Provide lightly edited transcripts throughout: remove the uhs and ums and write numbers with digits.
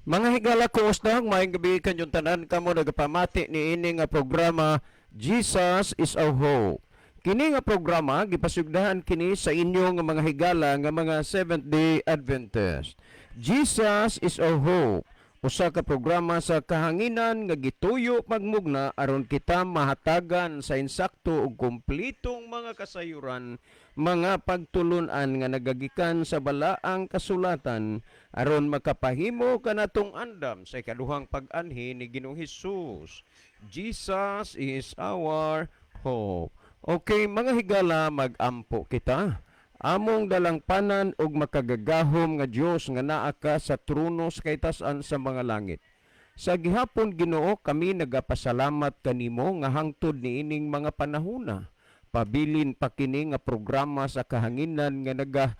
Mga higala, kumusta? Maayong gabi kanyong tanan kamo nagapamati ni ini nga programa, Jesus is Our Hope. Kini nga programa gipasugdahan kini sa inyo nga mga higala nga mga Seventh Day Adventist. Jesus is Our Hope. Usa ka programa sa kahanginan nga gituyo pagmugna aron kita mahatagan sa insakto ug kumpletong mga kasayuran, mga pagtulunan nga nagagikan sa balaang kasulatan aron makapahimo kanatong andam sa ikaduhang pag-anhi ni Ginoong Hesus. Jesus is our hope. Okay, mga higala, mag-ampo kita. Among dalangpanan ug makagagahom nga Dios nga naa ka sa trono sa kaitasan sa mga langit. Sa gihapon, Ginoo, kami nagapasalamat kanimo nga hangtod niining mga panahona. Pabilin pa kini nga programa sa kahanginan nga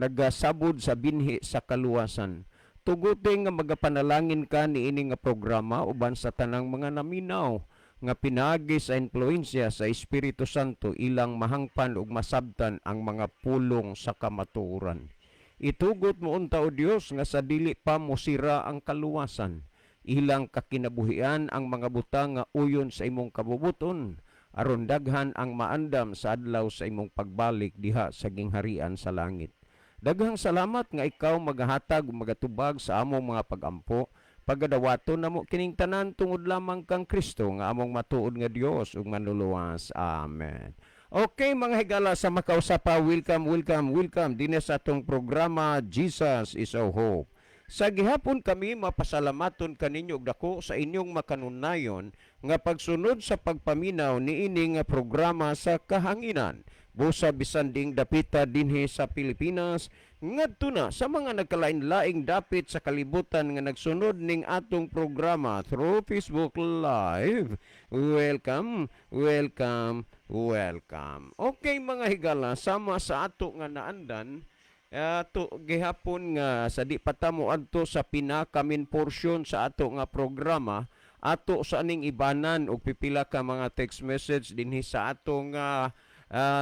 nagasabod sa binhi sa kaluwasan. Tuguti nga magapanalangin ka niini nga programa uban sa tanang mga naminaw nga pinaagi sa impluensya sa Espiritu Santo ilang mahangpan ug masabtan ang mga pulong sa kamatuoran. Itugot mo unta, o Dios, nga sa dili pa mosira ang kaluwasan, ilang kakinabuhian ang mga butang nga uyon sa imong kabubuton aron daghan ang maandam sa adlaw sa imong pagbalik diha sa gingharian sa langit. Daghang salamat nga ikaw magahatag ug magatubag sa among mga pagampo. Pagadawaton namo kining tanan tungod lamang kang Kristo nga among matuod nga Dios ug manluluwas. Amen. Okay, mga higala, sa makausa pa, welcome, welcome, welcome dinhi sa atong programa, Jesus is Our Hope. Sa gihapon kami mapasalamaton kaninyo og dako sa inyong makanunayon nga pagsunod sa pagpaminaw niini nga programa sa kahanginan. Busa bisan diing dapita dinhi sa Pilipinas ngadto na sa mga nagkalain-laing dapit sa kalibutan nga nagsunod ning atong programa through Facebook Live. Welcome, welcome, welcome. Okay, mga higala, sama sa ato nga naandan, ato gihapon nga sa di pa ta moadto sa pinaka main portion sa ato nga programa, ato sa aning ibanan og pipila ka mga text message dinhi sa atong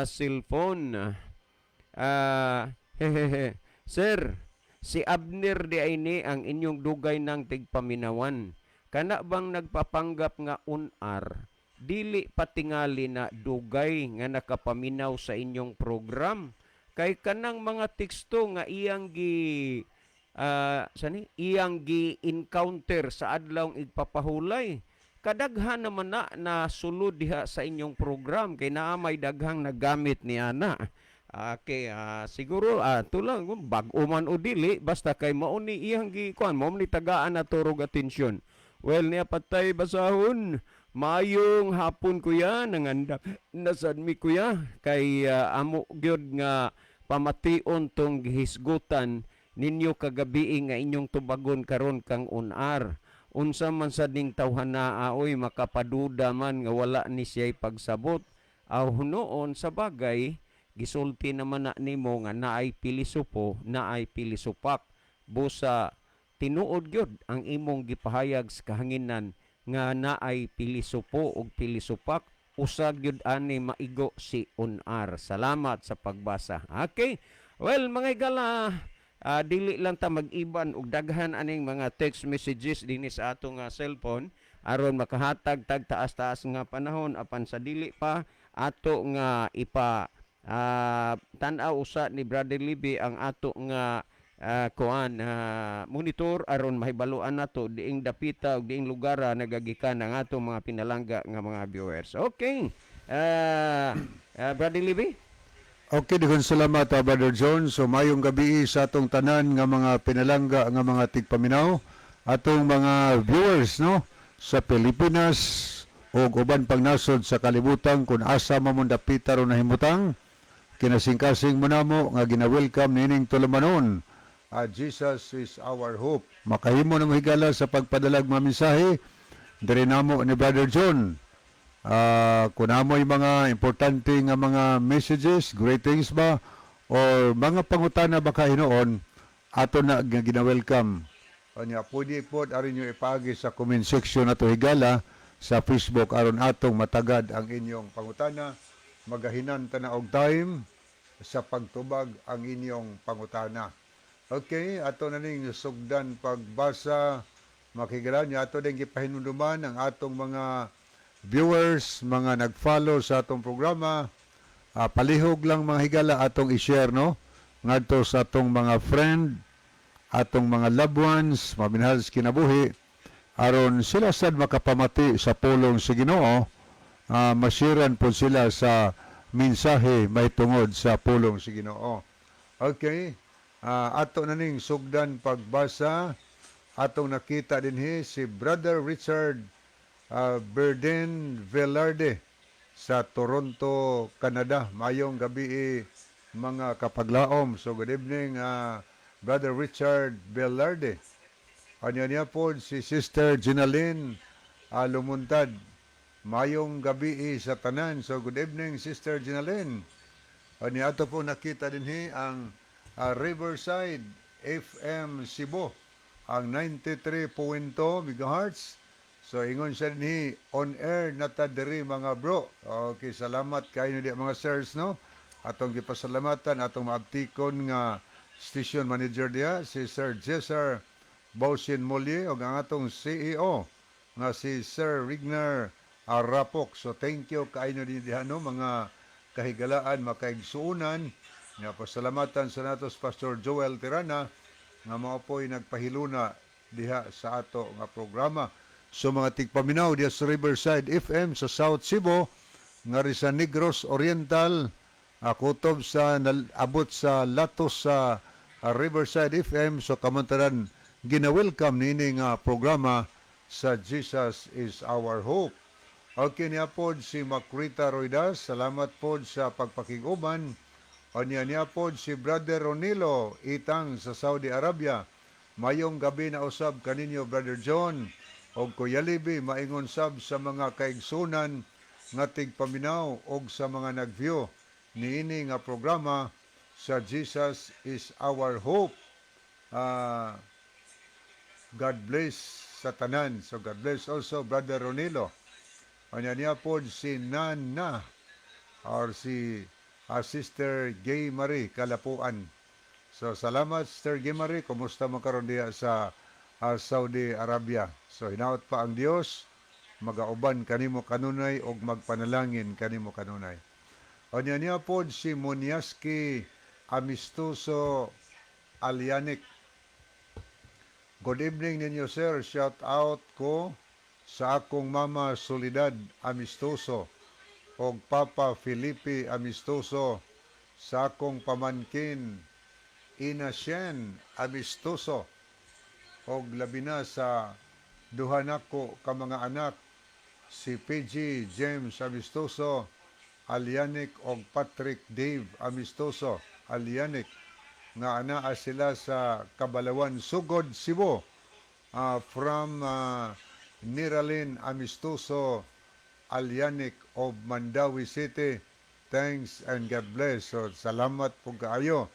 cellphone. Hehehe. Sir, si Abner diay ni ang inyong dugay ng tigpaminawan. Kana bang nagpapanggap nga unar, dili patingali na dugay nga nakapaminaw sa inyong program? Kay kanang mga teksto nga iyang gi sani iyang gi encounter sa adlaw igpapahulay, kadaghan naman na na sulod diha sa inyong program kay naa may daghang naggamit ni ana. Okay, siguro tulang bag-o man o dili, basta kay mao ni iyang gi kuan, mao ni tagaan na turog atensyon. Well, niya patay basahon. Mayong hapon, kuya, nanganda nasad mi, kuya, kay amo gyud nga pamation tong gihisgutan ninyo kagabi nga inyong tubagon karon kang unar. Unsa man sa ding tawhana oy, makapaduda man nga wala ni siya pagsabot. Aw noon sa bagay gisulti naman na nimo nga naay pilisupo, naay pilisupak. Busa tinuod gyud ang imong gipahayag sa kahanginan nga naay pilisupo ug pilisupak, usa gyud ani maigo si unar. Salamat sa pagbasa. Okay. Well, mga higala, dili lang ta mag-iban og daghan aning mga text messages dinhi sa atong cellphone aron makahatag tag taas-taas nga panahon, apan sa dili pa ato nga ipa tan-aw usa ni Brother Libby ang ato nga kuan monitor aron mahibaluan nato diing dapita ug diing lugar nagagikan ang atong mga pinalangga nga mga viewers. Okay. Brother Libby? Okay, daghang salamat, Brother John. So mayong gabi sa atong tanan nga mga pinalangga nga mga tigpaminaw, atong mga viewers, no, sa Pilipinas ug uban pang nasod sa kalibutan kung asa man mo dapita ron nahimutang. Kinasingkasing mo namo nga gina-welcome nining tulumanon. Jesus is Our Hope. Makahimo na mo, higala, sa pagpadalag mga mensahe diri namo ni Brother John. Kung amoy mga importante nga mga messages, greetings ba, or mga pangutana ba kahinoon, ato na nga gina-welcome. Anya, pwede po aron nyo ipagi sa comment section nato, higala, sa Facebook aron atong matagad ang inyong pangutana. Magahinan ta na og time sa pagtubag ang inyong pangutana. Okay, ato na ning sugdan pagbasa, mga higala niya. Ato din gipahinumduman ang atong mga viewers, mga nag-follow sa atong programa. Palihog lang, mga higala, atong i-share, no, ngadto sa atong mga friend, atong mga loved ones, maminahal sa kinabuhi, aron sila sad makapamati sa pulong sa Ginoo, masiran po sila sa mensahe may tungod sa pulong sa Ginoo. Okay. Ato na ning sugdan pagbasa. Atong nakita dinhi si Brother Richard Berden Velarde sa Toronto, Canada. Mayong gabi, mga kapaglaom. So good evening, Brother Richard Velarde. Anya niya po si Sister Ginaline Lumuntad. Mayong gabi sa tanan. So good evening, Sister Ginaline. Anya ato po nakita dinhi ang Riverside FM Cebu, ang 93.2 megahertz. So ingon siya dinhi, "On air na ta diri, mga bro." Okay, salamat kayo di mga sirs, no. Atong gipasalamatan atong maabtikon nga station manager diha, si Sir Jesser Bausin Molye, ug ang atong CEO nga si Sir Rigner Arapok. So thank you kaayo din diha, no, mga kahigalaan, makaigsuunan. Nga pasalamatan sa natos Pastor Joel Tirana nga mao po'y nagpahiluna diha sa ato nga programa. So mga tigpaminaw diha sa Riverside FM sa South Cebu, ngari sa Negros Oriental, kutob sa abot sa Latos sa Riverside FM, so kamantaran gina-welcome nini nga programa sa Jesus Is Our Hope. Okay niya pod si Macrita Roidas, salamat pod sa pagpakiguban. Anya niya pod si Brother Ronilo Itang sa Saudi Arabia. "Mayong gabi na usab kaninyo, Brother John og Kuya Libi, maingon sab sa mga kaigsunan nga tigpaminaw og sa mga nag-view niini nga programa sa Jesus Is Our Hope. God bless sa tanan." So God bless also, Brother Ronilo. Anya niya pod si Nana or si Sister Gay Marie Kalapuan. So salamat, Sister Gay Marie. Kumusta man karon diha sa Saudi Arabia? So hinaot pa ang Dios magauban kanimo kanunay og magpanalangin kanimo kanunay. Anya niya pod si Munyaski Amistoso Alianik. "Good evening ninyo, sir. Shout out ko sa akong mama Soledad Amistoso og Papa Felipe Amistoso, sa akong pamankin Ina Shen Amistoso og labi na sa duha nako ka mga anak, si PG James Amistoso Alianik og Patrick Dave Amistoso Alianik nga anaa sila sa Kabalawan, Sugod, Cebu, from Niralin Amistoso Alianik of Mandaue City. Thanks and God bless." So salamat po kaayo.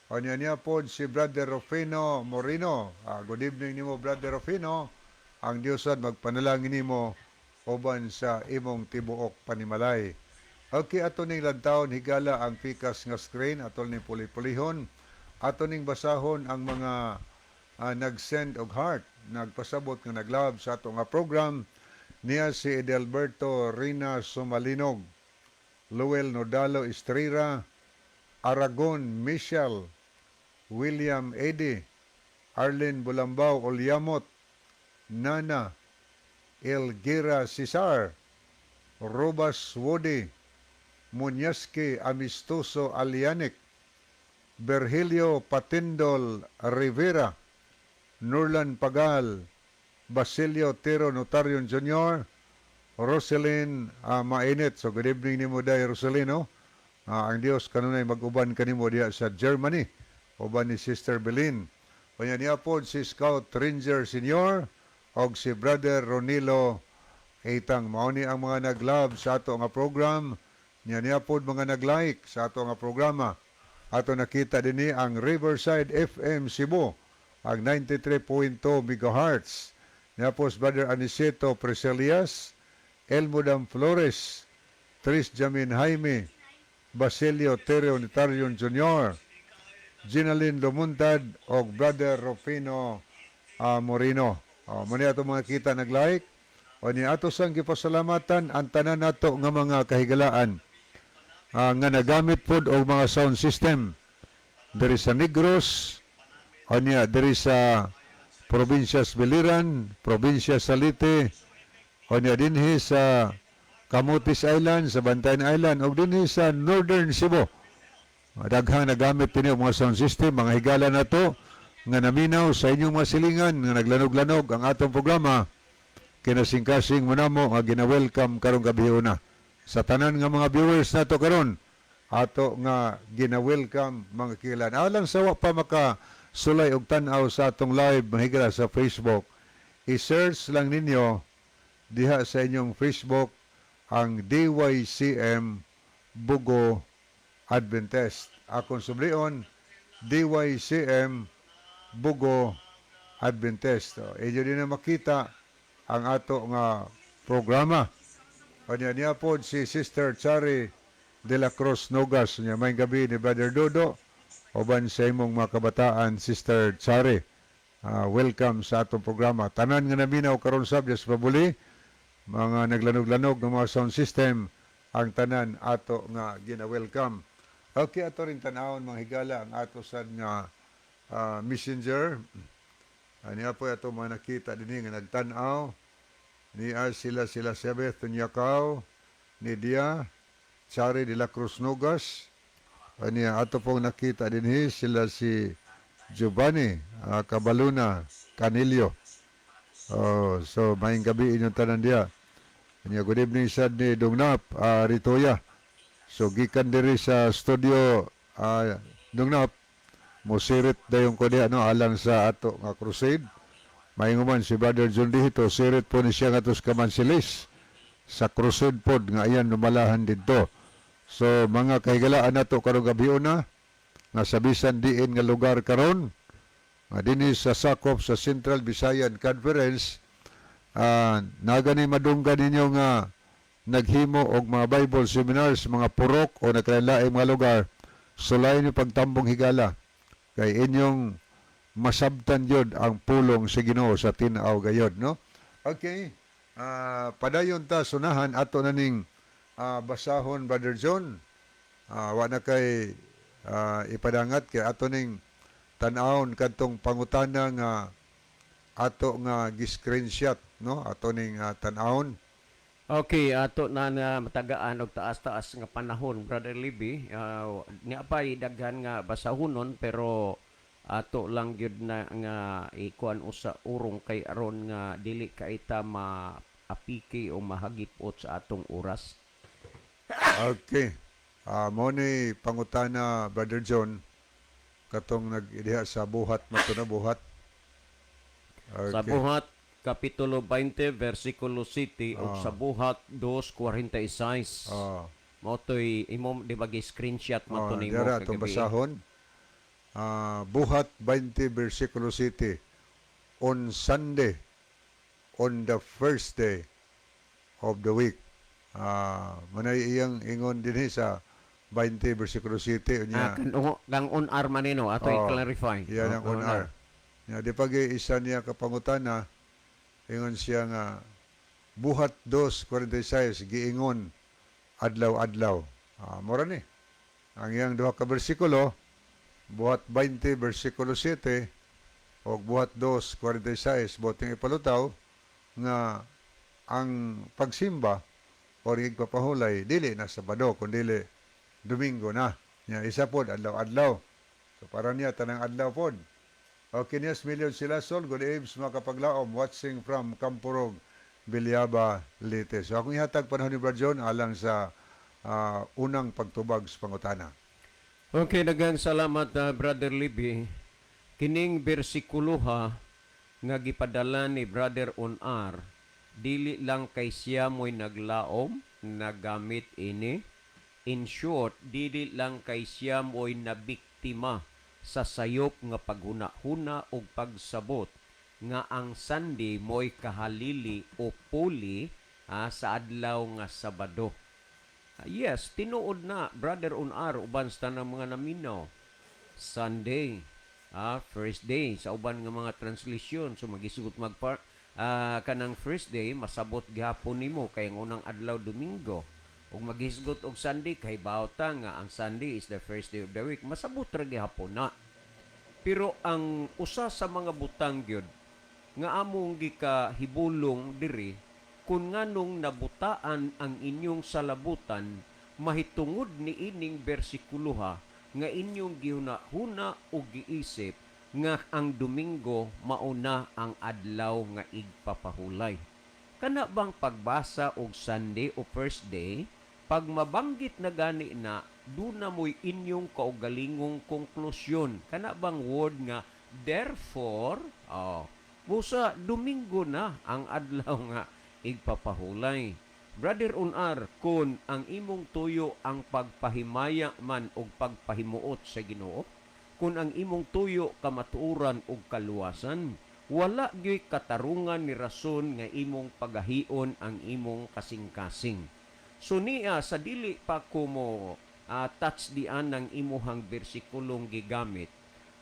Anya niya po si Brother Rufino Moreno. Good evening nimo, Brother Rufino. Ang Diyos sad magpanalangin nimo uban sa imong tibuok panimalay. Okay, ato ning lantawon, higala, ang pikas nga screen, ato ning puli-pulihon. Ato ning basahon ang mga nag-send og heart, nagpasabot nga nag-love sa ato nga program niya, si Edelberto Rina Sumalinog, Luel Nodalo Estrera, Aragon Michel, William Eddy, Arlene Bulambao Olyamot, Nana Elgira Cesar, Robas Wodi, Munyaski Amistoso Alianik, Berhilio Patindol Rivera, Nurlan Pagal, Basilio Tero Notarion Jr., Roselyn Mainit. So good evening nimo day, Roselyn, no? Ang Dios kanunay mag-uban kanimo diha sa Germany uban ni Sister Belin. Unya niya pod si Scout Ranger Senior og si Brother Ronilo Itang. Mao ni ang mga nag-love sa ato nga program. Niya niya pod mga nag-like sa ato nga programa. Ato nakita dinhi ang Riverside FM Cebu, ang 93.2 megahertz. Niya po si Brother Aniceto Preselias, Elmodam Flores, Tris Jamin Jaime, Basilio Terrio Nitarion Jr., Ginaline Lumuntad og Brother Rufino Moreno. Oh, mao ni ato mga kita nag-like. O ni ato sang gipasalamatan ang tanan nato nga mga kahigalaan nga nagamit pod og mga sound system diri sa Negros, unya diri sa probinsya sa Biliran, probinsya sa Leyte, unya dinhi sa Camotes Island, sa Bantayan Island, ug dinhi sa Northern Cebu. Daghang nagamit dinhi og mga sound system, mga higala nato nga naminaw sa inyong mga silingan nga naglanog-lanog ang atong programa. Kinasingkasing mo namo nga gina-welcome karong gabi una. Sa tanan nga mga viewers nato karon, ato nga gina-welcome, mga kilan. Alang sa wa pa maka sulay og tan-aw sa atong live, mga higala, sa Facebook, i-search lang ninyo diha sa inyong Facebook ang DYCM Bugo Adventist. Akong sublion, DYCM Bugo Adventist. So, inyo din na makita ang ato nga programa. Kanya niya po si Sister Chari de la Cruz Nogas. Niya may gabi ni Brother Dodo. Uban sa imong mga kabataan, Sister Chari. Welcome sa atong programa. Tanan nga naminaw karon sab sa pabuli, mga naglanog-lanog ng mga sound system, ang tanan ato nga gina-welcome. Okay, ato rin tanawon, mga higala, ang ato sad nga messenger. Niya po ato mga nakita dinhi nga nagtan-aw. Niya sila sila Sebeth Tunyakaw, ni Dia, Chari de la Cruz Nogas. Niya ato pong nakita dinhi sila si Giovanni Cabaluna Canillo. Oh, so maayong gabi inyong tanan diya. Niya good evening sad ni Dungnap Ritoya. So gikan diri sa studio, Dungnap, mosirit dayon ko diha, no, alang sa ato nga crusade. Maingon man si Brother John Dihito, sirit po ni siya ngadto sa Kamansilis sa crusade pod nga ayan numalahan didto. So mga kahigalaan nato karong gabi una nga sa bisan diin nga lugar karon nga dinhi sa sakop sa Central Visayan Conference, nagani madunggan ninyo nga naghimo og mga Bible seminars, mga purok o nagkalain mga lugar, sulay ni pagtambong, higala, kay inyong masabtan yun ang pulong sa Ginoo sa tin-aw gayod, no? Okay. Padayon ta sunahan ato na ning basahon, Brother John. Wa na kay ipadangat kay ato ning tan-awon kadtong pangutana nga ato nga gi-screenshot, no? Ato ning tan-awon. Okay, ato na na matagaan og taas-taas nga panahon, Brother Libby. Niya pa daghan nga basahonon pero ato lang gyud na nga ikuan usa urong kay aron nga dili kaita maapiki o mahagipot sa atong oras. Okay. Mo ni pangutana, Brother John, katong nag-diha sa Buhat mato na Buhat. Okay. Sa Buhat Kapitulo 20 versikulo 7 ug sa Buhat 2:46. Mao to'y imo di ba gi-screenshot man to nimo Dira atong kagabi? Basahon. Buhat 20 versikulo 7. On Sunday, on the first day of the week. Manay iyang ingon dinhi sa 20 versikulo 7 unya. Ah, kan kang on R man nino ato Oh, i-clarify. Yan ang Oh, on R. Ya, di pag isa niya kapangutana, ingon siya nga Buhat 2:46 giingon adlaw-adlaw. Mora ni. Ang iyang duha ka bersikulo, Buhat 20 versikulo 7 o Buhat 2:46, boting ipalutaw nga ang pagsimba o igpapahulay dili na Sabado kundi Domingo na. Nya isa pod adlaw-adlaw. So para niya tanang adlaw pod. Okay niya Million sila Sol, good evening mga kapaglaom, watching from Kampurog, Villaba, Leyte. So akong ihatag panahon ni Brad John alang sa unang pagtubag sa pangutana. Okay, daghang salamat, Brother Libby. Kining bersikuloha nga gipadala ni Brother Onar, dili lang kay siya mo'y naglaom, nagamit ini. In short, dili lang kay siya mo'y nabiktima sa sayop nga paghuna-huna ug pagsabot nga ang Sunday mo'y kahalili o puli sa adlaw nga Sabado. Yes, tinuod na, Brother Onar, uban sa tanang mga naminaw. Sunday. First day sa uban nga mga translation. So magisgot magpa kanang first day, masabot gihapon nimo kay ang unang adlaw Domingo. Ug maghisgot og Sunday, kay bawta nga ang Sunday is the first day of the week, masabot ra gihapon na. Pero ang usa sa mga butang gyud nga among gikahibulong diri, kung nganong nabutaan ang inyong salabutan mahitungod ni ining bersikuloha nga inyong gihuna-huna o giisip nga ang Domingo mauna ang adlaw nga igpapahulay. Kana bang pagbasa og Sunday o first day, pag mabanggit na gani na, duna mo'y inyong kaugalingong konklusyon. Kana bang word nga "therefore"? Oh, busa Domingo na ang adlaw nga igpapahulay. Brother Unar, kung ang imong tuyo ang pagpahimaya man og pagpahimuot sa Ginoo, kung ang imong tuyo kamatuoran og kaluwasan, wala gyoy katarungan ni rason nga imong pagahion ang imong kasing-kasing. So niya, sa dili pa ko mo touch dian ng imuhang bersikulong gigamit,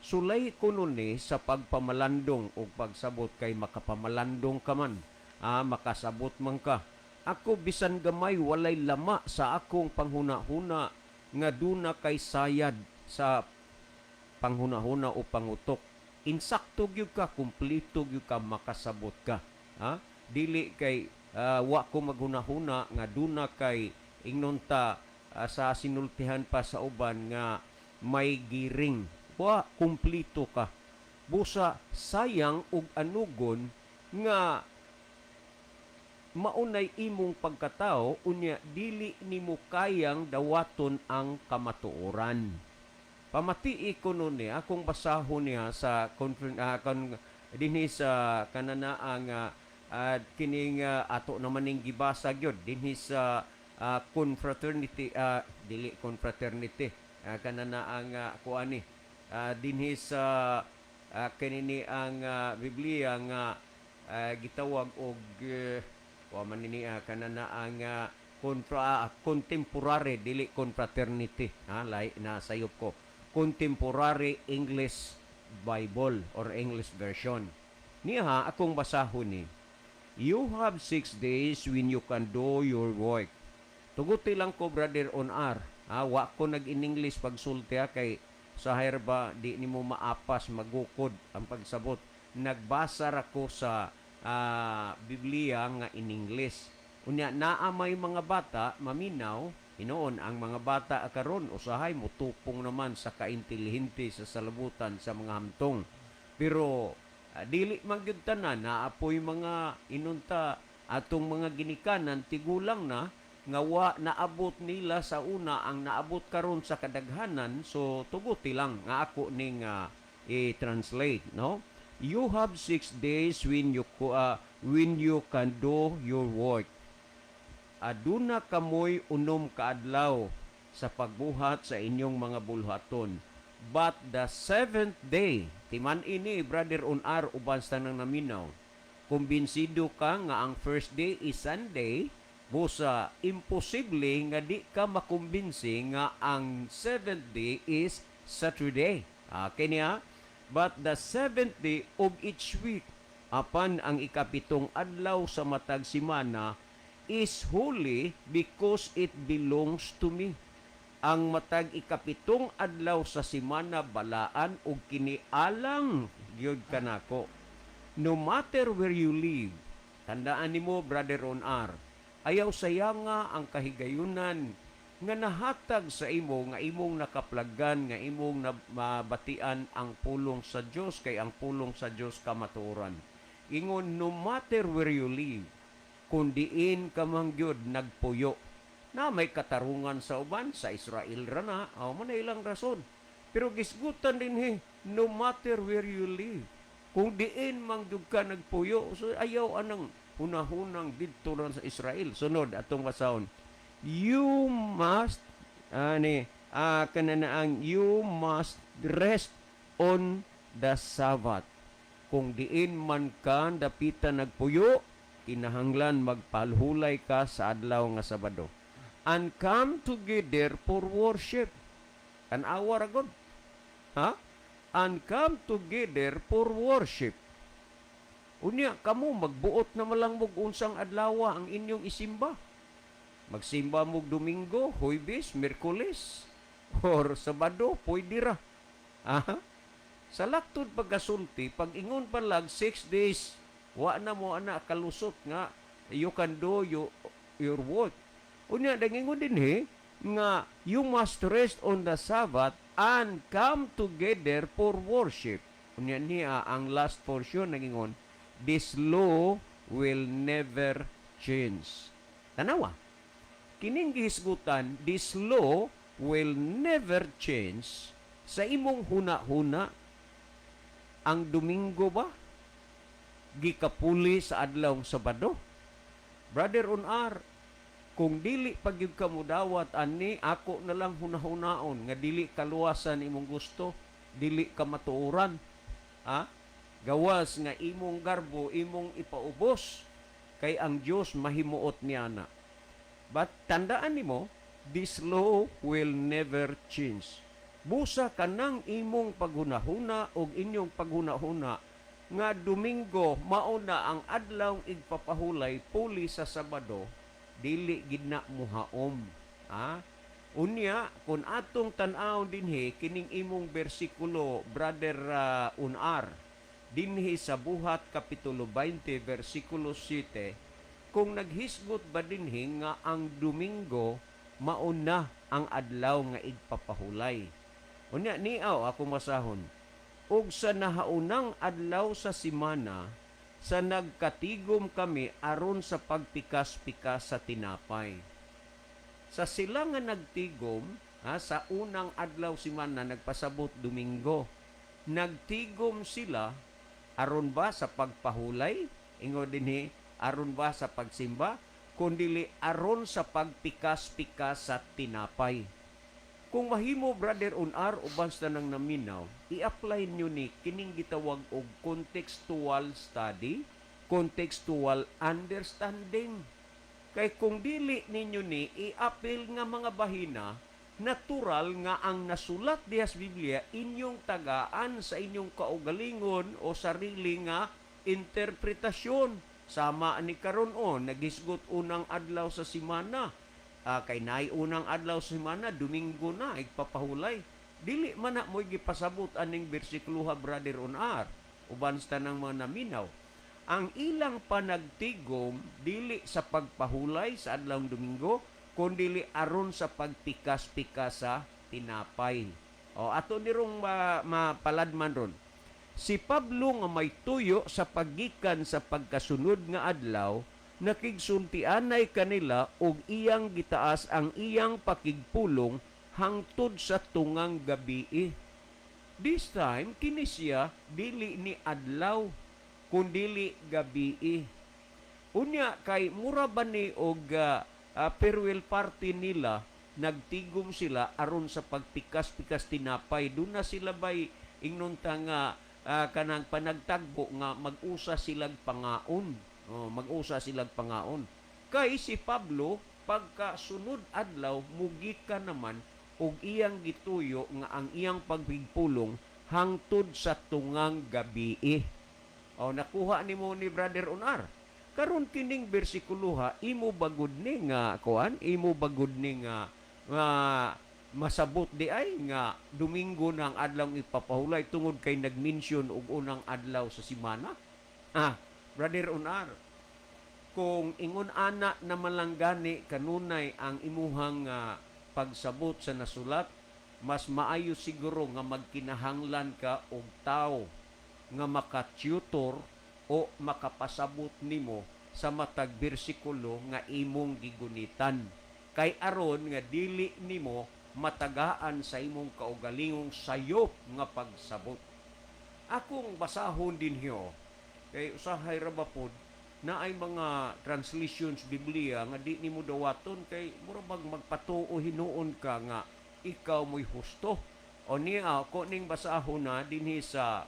sulay kuno ni sa pagpamalandong o pagsabot, kay makapamalandong ka man, makasabot man ka. Ako, bisan gamay, walay lama sa akong panghuna-huna nga duna kay sayad sa panghuna-huna o pangutok. Insakto gyud ka, kumpleto gyud ka, makasabot ka. Ha? Dili kay wa ko maghuna-huna nga duna kay ingnon ta sa sinultihan pa sa uban nga may giring. Wa, kumpleto ka. Busa sayang ug anugon nga maunay imong pagkatao, unya dili nimo kayang dawaton ang kamatuoran. Pamatii ko nun niya, akong basahon niya sa dinhi sa kananaa nga kining ato naman ning gibasa gyud dinhi sa confraternity, dili confraternity, kananaa nga kuani, dinhi sa kinini ang Biblia nga gitawag og wa man ni kananaa nga contra contemporary, dili confraternity ha, lay na sayop ko, Contemporary English Bible or English Version niya ha. Akong basahon ni: "You have 6 days when you can do your work." Tuguti lang ko, Brother on R ha, wa ko nag in English pagsulti ha, kay sa ba di nimo maapas, magukod ang pagsabot. Nagbasa ra ko sa Biblia nga in English. Unya naa may mga bata maminaw, hinuon ang mga bata karon usahay mutupong naman sa kaintelihente sa salabutan sa mga hamtong. Pero dili man gyud tanan, naa poy mga inunta atong mga ginikanan, tigulang na, nga wa naabot nila sa una ang naabot karon sa kadaghanan. So tuguti lang nga ako ning i-translate, no? "You have 6 days when you can do your work." Aduna kamoy 6 ka adlaw sa pagbuhat sa inyong mga bulhaton. "But the seventh day," timan ini, Brother Unar, uban sa nang naminaw. Kumbinsido ka nga ang first day is Sunday, busa imposible nga di ka makumbinsi nga ang seventh day is Saturday. Kanya, "But the seventh day of each week," apan ang ikapitong adlaw sa matag simana, "is holy because it belongs to me." Ang matag ikapitong adlaw sa simana balaan ug kinialang gyud kanako. "No matter where you live," tandaan nimo, Brother on R, ayaw sayanga ang kahigayunan nga nahatag sa imo nga imong nakaplagan, nga imong mabatian ang pulong sa Dios, kay ang pulong sa Dios kamatuoran. Ingon, "No matter where you live," kung diin ka man gyud nagpuyo, na may katarungan sa uban sa Israel ra na, aw man na ilang rason. Pero gisgutan din he, "No matter where you live." Kung diin man gyud ka nagpuyo, so ayaw anang hunahunang didto lang sa Israel. Sunod atong basahon. "You must," ani kananaang "you must rest on the Sabbath." Kung diin man ka dapitan nagpuyo, kinahanglan magpalhulay ka sa adlaw nga Sabado. "And come together for worship." Tan-awa ra gud. Ha? And come together for worship. Unya kamo magbuot na malang mog unsang adlaw ang inyong isimba. Magsimba mo Domingo, Huwebes, Miyerkules, or Sabado, pwede ra. Aha. Sa laktod pagkasulti, pag ingon pa lag 6 days, wa na mo ana kalusot nga you can do your work. Unya nangingon dinhi nga you must rest on the Sabbath and come together for worship. Unya niya ang last portion nangingon, "This law will never change." Tanawa. Kining gihisgutan, "This law will never change," sa imong huna-huna, ang Domingo ba gikapuli sa adlaw Sabado? Brother Unar, kung dili pa gyud ka mudawat ani, ako na lang hunahunaon nga dili kaluwasan imong gusto, dili ka matuoran. Ha? Gawas nga imong garbo imong ipaubos kay ang Dios mahimuot niya na. But tandaan nimo, this law will never change. Busa kanang imong paghunahuna og inyong paghunahuna nga Domingo mao na ang adlaw igpapahulay puli sa Sabado, dili gid na muhaom. Ha? Unya, kung atong tan-awon dinhi kining imong bersikulo, Brother Unar, dinhi sa Buhat kapitulo 20 bersikulo 7, kung naghisgot ba dinhi nga ang Domingo mauna ang adlaw nga igpapahulay? Unya niaw ako masahon. "Ug sa nahaunang adlaw sa simana, sa nagkatigom kami aron sa pagpikas-pikas sa tinapay." Sa sila nga nagtigom, ha, sa unang adlaw simana, nagpasabot Domingo. Nagtigom sila aron ba sa pagpahulay? Ingon dinhi, aron ba sa pagsimba? Kundili aron sa pagpikas-pikas sa tinapay. Kung mahimo, Brother Unar, uban sa nang naminaw, i-apply nyo ni kining gitawag og contextual study, contextual understanding. Kay kung dili ninyo ni i-apil nga mga bahina, natural nga ang nasulat diha sa Biblia inyong tagaan sa inyong kaugalingon o sarili nga interpretasyon. Sama ni karon o naghisgot unang adlaw sa simana. Ah, kay naay unang adlaw sa simana, Domingo na igpapahulay. Dili man na mo'y gipasabot aning bersikulo ha, Brother Unar, uban sa tanang mga naminaw. Ang ilang panagtigom dili sa pagpahulay sa adlaw Domingo, kundili aron sa pagpikas-pikas sa tinapay. O ato nirong mapaladman ron. Si Pablo nga may tuyo sa paggikan sa pagkasunod nga adlaw, nakigsultianay kanila og iyang gitaas ang iyang pakigpulong hangtod sa tungang gabii. This time, kini siya dili ni adlaw, kundili gabii. Unya kay mura ba ni og farewell party nila, nagtigom sila aron sa pagpikas-pikas tinapay. Doon na sila bay ingnon ta nga kanang panagtagbo nga mag-usa silag pangaon. Oh, mag-usa silag pangaon. Kay si Pablo pagka sunod adlaw mugikan naman og iyang gituyo nga ang iyang pagpigpulong hangtod sa tungang gabii. O nakuha nimo ni, Brother Unar. Karon kining bersikulo ha, imo bagud ni nga kuan, imo bagud ni nga masabot di ay nga Domingo na ang adlaw ipapahulay tungod kay nag-mention og unang adlaw sa simana. Ah, Brother Unar, kung ingon ana na malanggani kanunay ang imuhang pagsabot sa nasulat, mas maayo siguro nga magkinahanglan ka og tawo nga maka-tutor o makapasabot nimo sa matag bersikulo nga imong gigunitan. Kay aron nga dili nimo matagaan sa imong kaugalingong sayop nga pagsabot. Akong basahon dinhi kay usahay ra ba pod na ay mga translations Biblia nga di nimo dawaton kay mura bag magpatuo hinuon ka nga ikaw mo'y husto. O niya ako ning basahon na dinhi sa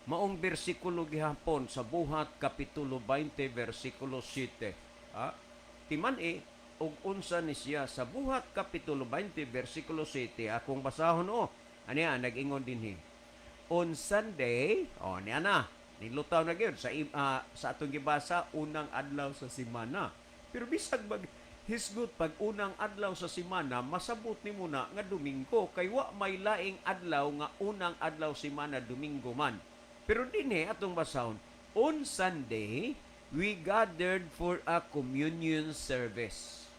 maong bersikulo gihapon sa Buhat kapitulo 20 bersikulo 7. Ha? Timan e og unsa ni siya sa Buhat kapitulo 20 bersikulo 7, akong basahon o. Aniya nag-ingon dinhi. On Sunday, oh, niya na, nilutaw na gyud sa atong gibasa, unang adlaw sa semana. Pero bisag mag hisgot pag unang adlaw sa semana, masabot nimo na nga Domingo kay wa may laing adlaw nga unang adlaw semana Domingo man. Pero dinhi atong basahon, "On Sunday, we gathered for a communion service."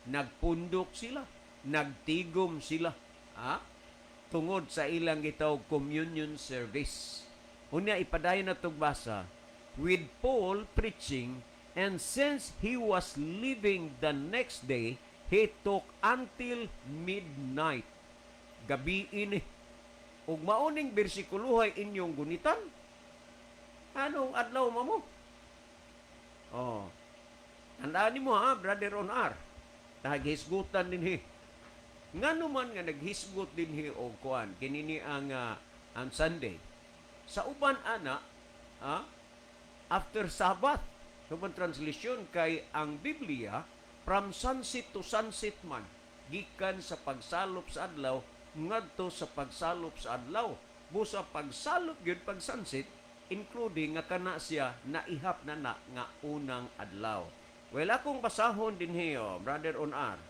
Nagpundok sila, nagtigom sila. Ha? Tungod sa ilang gitawag communion service. Unya ipadayon na basa, "With Paul preaching, and since he was leaving the next day, he talked until midnight." Gabi ini. Ug mao ning bersikulohay inyong gunitan. Anong adlaw mo? Oh. Tandaan nimo ha, Brother on R. Naghisgutan dinhi. Ngano man nga naghisgot dinhi og kuan kinini ang Sunday. Sa uban ana, after Sabbath. Sa uban translation kay ang Biblia from sunset to sunset man, gikan sa pagsalop sa adlaw ngadto sa pagsalop sa adlaw. Busa pagsalop gyud, pag sunset, including nga kana siya naihap na na nga unang adlaw. Well, akong basahon dinhi, oh, Brother on R.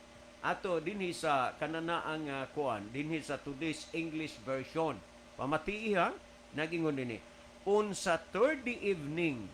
Ato dinhi sa kanana ang kuan dinhi sa Today's English Version. Pamatii ha, nagingon dinhi. "On Saturday evening,"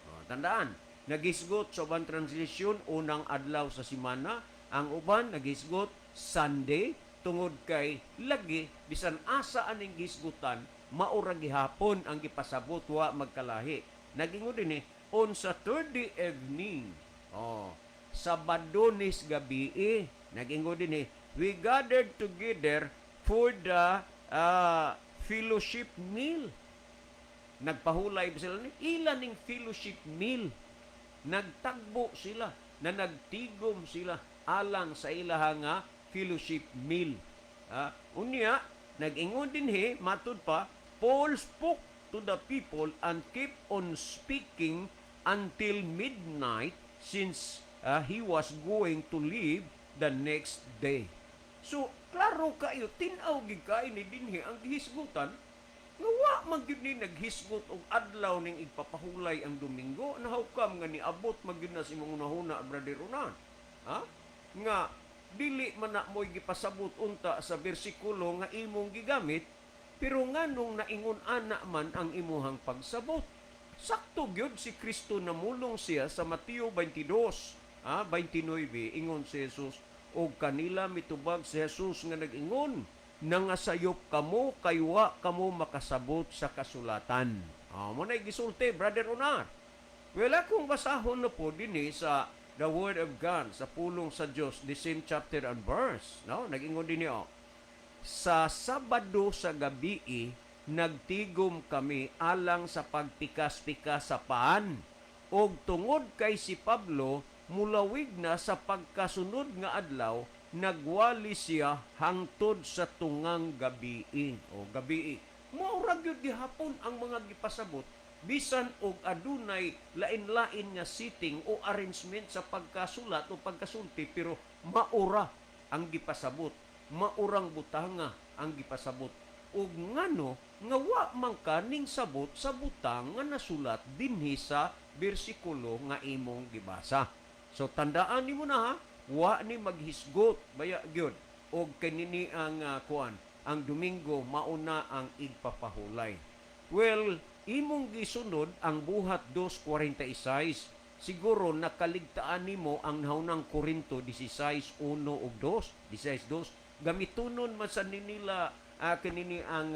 oh, tandaan, nagisgot sa uban translation unang adlaw sa semana, ang uban nagisgot Sunday tungod kay lagi bisan asa aning gisgutan maura gihapon ang gipasabot, wa magkalahi. Nagingon dinhi, "On Saturday evening." Oh, Sabado nis gabi eh. Nagingon dinhi, "We gathered together for the fellowship meal." Nagpahulay ba sila ni? Ilan ning fellowship meal? Nagtagbo sila, na nagtigom sila alang sa ilaha nga fellowship meal. Unya, nag-ingon dinhi, matud pa, "Paul spoke to the people and kept on speaking until midnight since he was going to leave the next day." So, klaro kayo, tin-aw gid kaayo ni dinhi ang gihisgutan nga wa man gyud ni naghisgot og adlaw ning igpapahulay ang Domingo. Na how come nga niabot man gyud na sa imong hunahuna, Brother Ronan? Ha? Nga dili man na mo'y gipasabot unta sa bersikulo nga imong gigamit, pero nganong naingon ana man ang imuhang pagsabot? Sakto gyud si Kristo, namulong siya sa Mateo 22, 29, ingon si Jesus, og kanila mitubag si Jesus nga nag-ingon, "Nangasayop kamo kay wa kamo makasabot sa kasulatan." Mao na gisulti, Brother Onar. Well, akong basahon na po dinhi sa the Word of God, sa pulong sa Dios, the same chapter and verse. No? Nag-ingon dinhi, oh. "Sa Sabado sa gabi, nagtigom kami alang sa pagpikas-pikas sa paan. Og tungod kay si Pablo mulawig na sa pagkasunod nga adlaw, nagwali siya hangtod sa tungang gabi." O gabi. Mao ra gyud gihapon ang mga gipasabot bisan og adunay lain-lain nga sitting o arrangement sa pagkasulat o pagkasulti, pero maura ang gipasabot, maurang butanga ang gipasabot. Ug ngano nga wa man ka ning sabot sa butang nga nasulat dinhi sa bersikulo nga imong gibasa? So tandaan nimo na ha, wa ni maghisgot baya gyud og kanini ang kuan, ang Domingo mauna ang igpapahulay. Well, imong gisunod ang Buhat 2:46. Siguro nakaligtaan nimo ang naunang Korinto 16:1 ug 2, 16:2. Gamitunon man sa nila kanini ang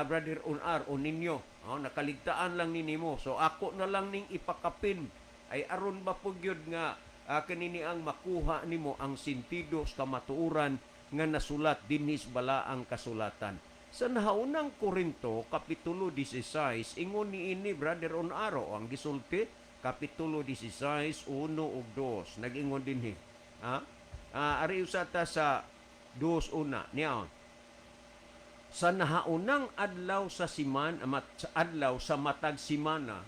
Brother Unar o ninyo. Oh, nakaligtaan lang ni nimo. So ako na lang ning ipakapin ay aron ba po gyud nga kanini ang makuha nimo ang sentido sa kamatuoran nga nasulat dinhi sa balaang kasulatan. Sa nahaunang Korinto, Kapitulo 16, ingon ni ini, Brother on Aro, ang gisulti, Kapitulo 16, 1 ug 2. Nag-ingon dinhi. Ha? Ari usa ta sa 2 una. Niya. Sa nahaunang adlaw sa siman, amat, sa adlaw sa matag simana.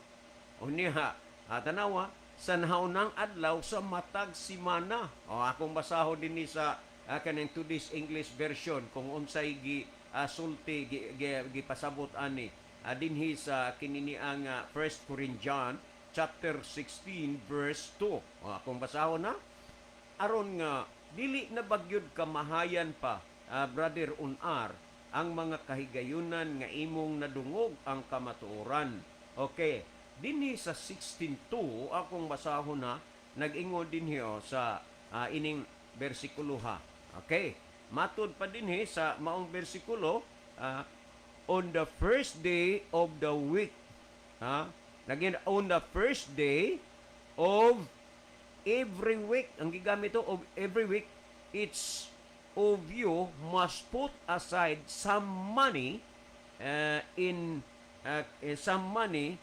O niya, tanawa, sa nahaunang adlaw sa matag simana. O akong basahon dinhi sa kaning Today's English Version kung unsay gi sulti gipasabot ani dinhi sa kinini ang 1 Corinthians chapter 16 verse 2. O, akong basahon na aron nga dili na bagyod kamahayan pa, Brother Unar, ang mga kahigayunan nga imong nadungog ang kamatuoran. Okay, dinhi sa 16:2 akong basahon na, nag-ingon dinhi, oh, sa ining bersikulo ha. Okay, matud pa dinhi sa maong bersikulo, on the first day of the week, ha, naging on the first day of every week, ang gigamit to of every week, each of you must put aside some money in some money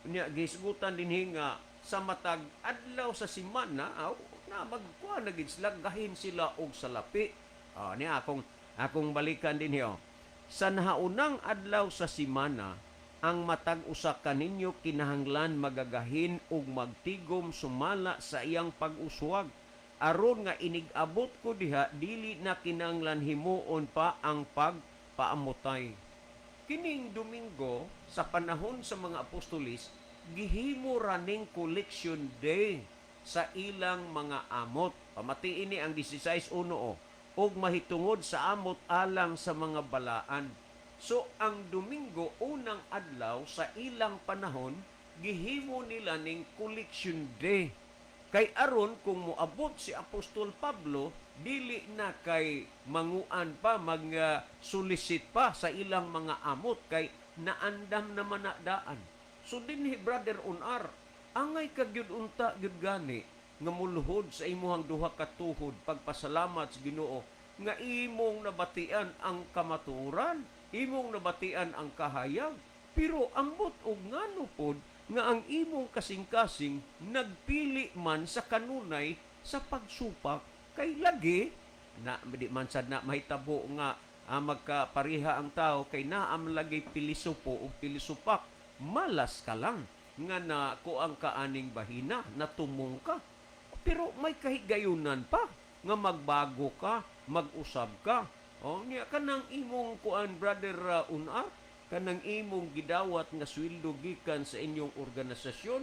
niya. Gisgutan dinhi nga sa matag adlaw sa simana aw na magkuha na gid sila, gahin sila og salapi. Ah, niya akong balikan dinhi, oh. Sa nahaunang adlaw sa simana, ang matag usa kaninyo kinahanglan magagahin og magtigom sumala sa iyang pag-uswag, aron nga inig-abot ko diha, dili na kinahanglan himuon pa ang pagpaamutay. Kining Domingo sa panahon sa mga apostolis, gihimo raning collection day sa ilang mga amot. Pamatiin ni ang 16:1 o og mahitungod sa amot alang sa mga balaan. So ang Domingo, unang adlaw sa ilang panahon, gihimo nila ning collection day. Kay aron kung moabot si Apostol Pablo, dili na kay manguan pa, mag solicit pa sa ilang mga amot kay naandam naman na daan. So dinhi, Brother Unar, angay ka gyud unta gyud gani nga muluhod sa imuhang duha ka tuhod pagpasalamat sa Ginoo nga imong nabatian ang kamatuoran, imong nabatian ang kahayag. Pero ambot og ngano pod nga ang imong kasing-kasing nagpili man sa kanunay sa pagsupak, kay lagi na di man sad na mahitabo nga magkapariha ang tao kay naam lagi pilisupo o pilisupak. Malas ka lang nga na kuang kaaning bahina natumong ka, pero may kahigayunan pa nga magbago ka, mag-usab ka. O niya kanang imong kuan, Brother Unar, kanang imong gidawat nga sweldo gikan sa inyong organisasyon,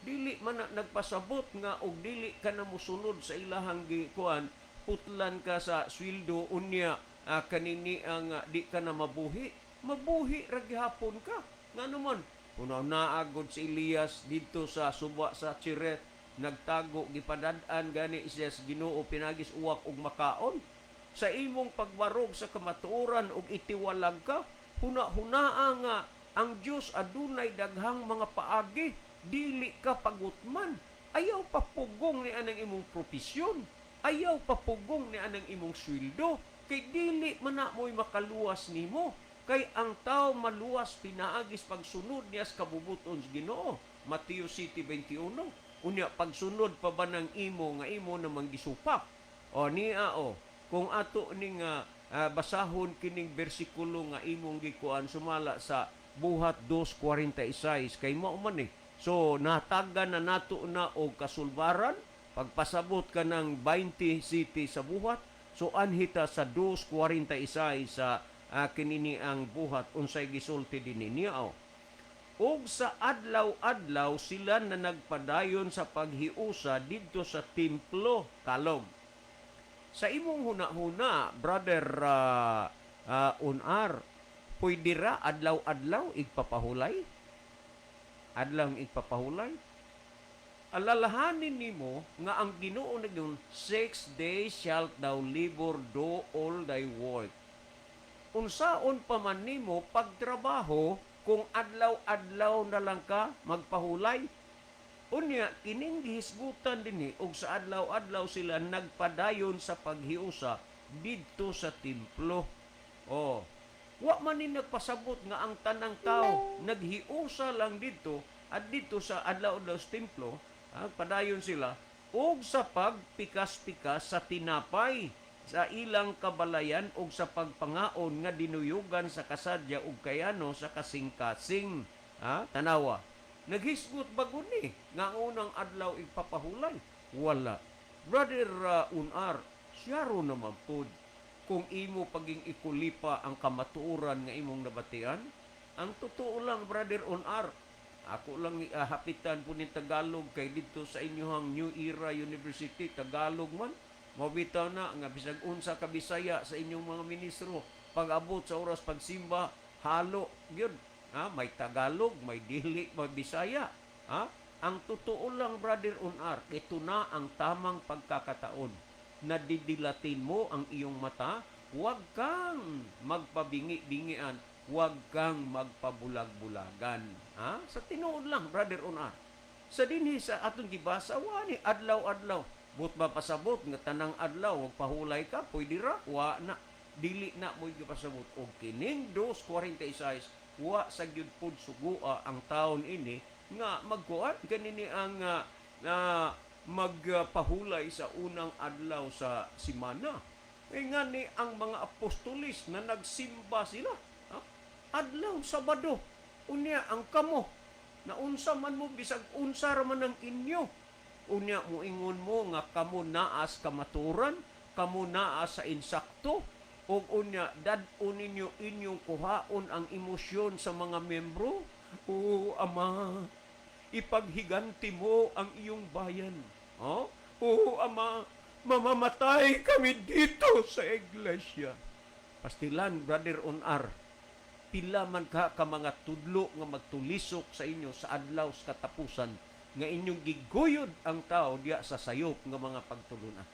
dili man na nagpasabot nga og dili ka na mosunod sa ilahang gikuan, putlan ka sa sweldo, unya kanini ang di ka na mabuhi. Mabuhi ra gihapon ka. Ngano man kuno naagod si Elias didto sa suba sa Cherith, nagtago, gipadad-an gani siya sa Ginoo pinagis uwak og makaon. Sa imong pagbarog sa kamatuoran og itiwalag ka, huna-hunaa nga ang Dios adunay daghang mga paagi, dili ka pagutman. Ayaw papugong ni anang imong propesyon, ayaw papugong ni anang imong sweldo, kay dili man na mo'y makaluwas nimo, kay ang tao maluwas pinaagis pagsunod niya sa kabubuton sa Ginoo, Mateo 7:21. Unya pagsunod pa ba ng imo nga imo namang gisupak? O niya o kung ato ning basahon kining bersikulo nga imong gikuan sumala sa Buhat 2:46, kay mao man eh. So natagan na nato na og kasulbaran pagpasabot ka ng 20 city sa Buhat. So anhita sa 2:46 sa kinini ang Buhat, unsay gisulti dinhi niya o. Ug sa adlaw-adlaw sila na nagpadayon sa paghiusa didto sa templo, kalog. Sa imong huna-huna, Brother Unar, pwede ra adlaw-adlaw igpapahulay? Adlaw igpapahulay? Alalahanin nimo nga ang Ginoo nag 6 days shalt thou labor, do all thy work. Unsaon pa man nimo pagtrabaho kung adlaw-adlaw na lang ka magpahulay? Unya kining gihisgutan dinhi, og sa adlaw-adlaw sila nagpadayon sa paghiusa didto sa templo. Oh, wa man ni nagpasabot nga ang tanang tao naghiusa lang didto at didto sa adlaw-adlaw sa templo, padayon sila og sa pagpikas-pikas sa tinapay sa ilang kabalayan og sa pagpangaon nga dinuyugan sa kasadya ug kayano sa kasing-kasing. Ha? Tanawa. Naghisgot ba ni nga ang unang adlaw igpapahulay? Wala. Brother Unar, siyaro naman pod. Kung imo paging ikulipa ang kamatuoran nga imong nabatian. Ang totoo lang, Brother On R, ako lang hapitan po ni Tagalog kay didto sa inyohang New Era University, Tagalog man. Mabitaw na nga bisag unsa ka Bisaya sa inyong mga ministro, pag abot sa oras pagsimba, halo gyud. Ha, may Tagalog, may dili, may Bisaya. Ha? Ang totoo lang, Brother Unar, ito na ang tamang pagkakataon na didilatin mo ang iyong mata, huwag kang magpabingi-bingian, huwag kang magpabulag-bulagan. Ha? Sa tinuod lang, Brother Unar. Sa dinhi sa atong gibasa, wani adlaw-adlaw. But ba pasabot nga tanang adlaw wag pahulay ka, pwede ra, wa na. Dili na mo gipasabot og kining 2:46, wa sa gyud pud sugua ang taon ini nga magkuan kanini ang magpahulay sa unang adlaw sa simana. E nga ni ang mga apostolis na nagsimba sila. Ha? Adlaw Sabado. Unya ang kamo na unsa man mo, bisag unsa ra man ang inyo. Unya moingon mo nga kamo naas kamaturan, kamo naa sa insakto, ug unya dad-on ninyo inyong kuhaon ang emosyon sa mga membro. O Ama, ipaghiganti mo ang iyong bayan. Oh? O Ama, mamamatay kami dito sa iglesia. Pastilan, Brother On R, pila man ka ka mga tudlo nga magtulisok sa inyo sa adlaw sa katapusan nga inyong giguyod ang tao diya sa sayop nga mga pagtulunan.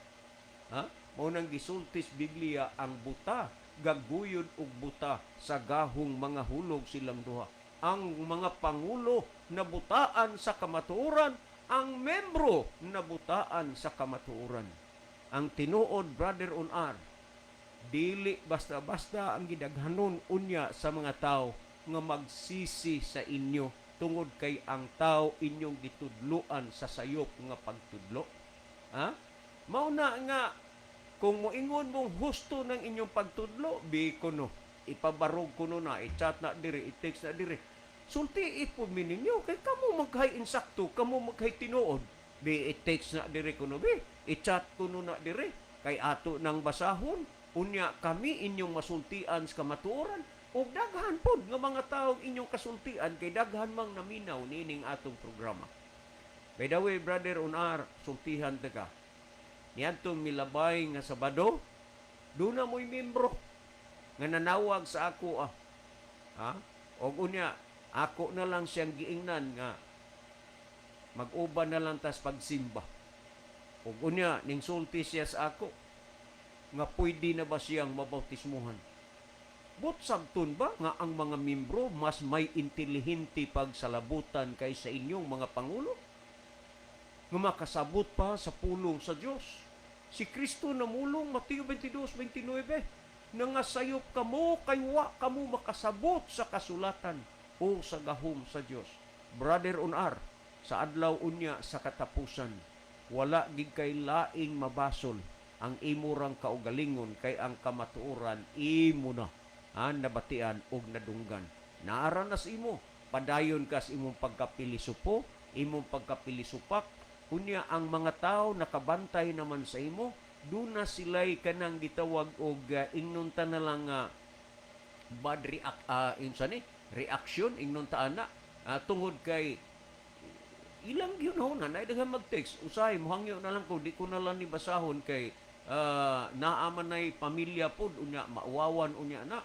Ha? Mao nang gisultis Biblia, ang buta gaguyod og buta, sa gahong mga hulog silang duha. Ang mga pangulo nabutaan sa kamatuoran, ang membro nabutaan sa kamatuoran. Ang tinuod, Brother On R, dili basta-basta ang gidaghanon unya sa mga tao nga magsisi sa inyo tungod kay ang tao inyong gitudloan sa sayop nga pagtudlo. Ha? Mao na nga kung moingon mong husto ng inyong pagtudlo, bi kuno ipabarog kuno na, i-chat na diri, i-text na diri. Sulti po mi ninyo kay kamo maghay insakto, kamo maghay tinuod. Bi i-text na diri kuno bi, i-chat kuno na diri kay ato nang basahon. Unya kami inyong masultian sa kamatuoran ug daghan pod nga mga taong inyong kasultian kay daghan mang naminaw niining atong programa. By the way, Brother Unar, sultihan ta ka. Niadtong milabay nga Sabado, duna mo'y membro nga nanawag sa ako ah. Ha? Og unya, ako na lang siyang giingnan nga mag-uban na lang tas pagsimba. Og unya, ning sulti siya sa ako nga pwede na ba siyang mabautismuhan. But sabton ba nga ang mga membro mas may intelihente pag salabutan kaysa inyong mga pangulo? Nga makasabot pa sa pulong sa Dios. Si Kristo namulong Mateo 22:29 na nga sayop kamo kay wa kamo makasabot sa kasulatan o sa gahom sa Dios. Brother on R, sa adlaw unya sa katapusan, wala gid kay laing mabasol ang imurang kaugalingon kay ang kamatuoran imo na ang nabatian og nadunggan. Naara na sa imo, padayon ka sa imong pagkapilisupo, imong pagkapilisupak, unya ang mga tao nakabantay naman sa imo, duna sila'y kanang gitawag og ingnon ta na lang bad react insa ni reaction, ingnon ta ana tungod kay ilang gyud na daghan mag-text. Usahay mohangyo na lang ko, di ko na lang ni basahon kay naa man nay pamilya pod, unya mauwawan unya na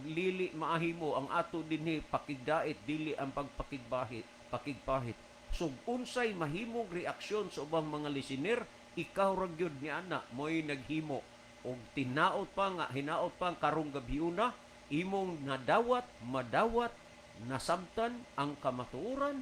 lili maahimo ang ato dinhi pakigdait, dili ang pagpakigbahit pakigpahit. So unsay mahimong reaksyon sa ubang mga listener, ikaw ra gyud ni ana mo'y naghimo og tinaot pa nga hinaot pa karong gabhiuna imong nadawat, madawat, nasabtan ang kamatuoran.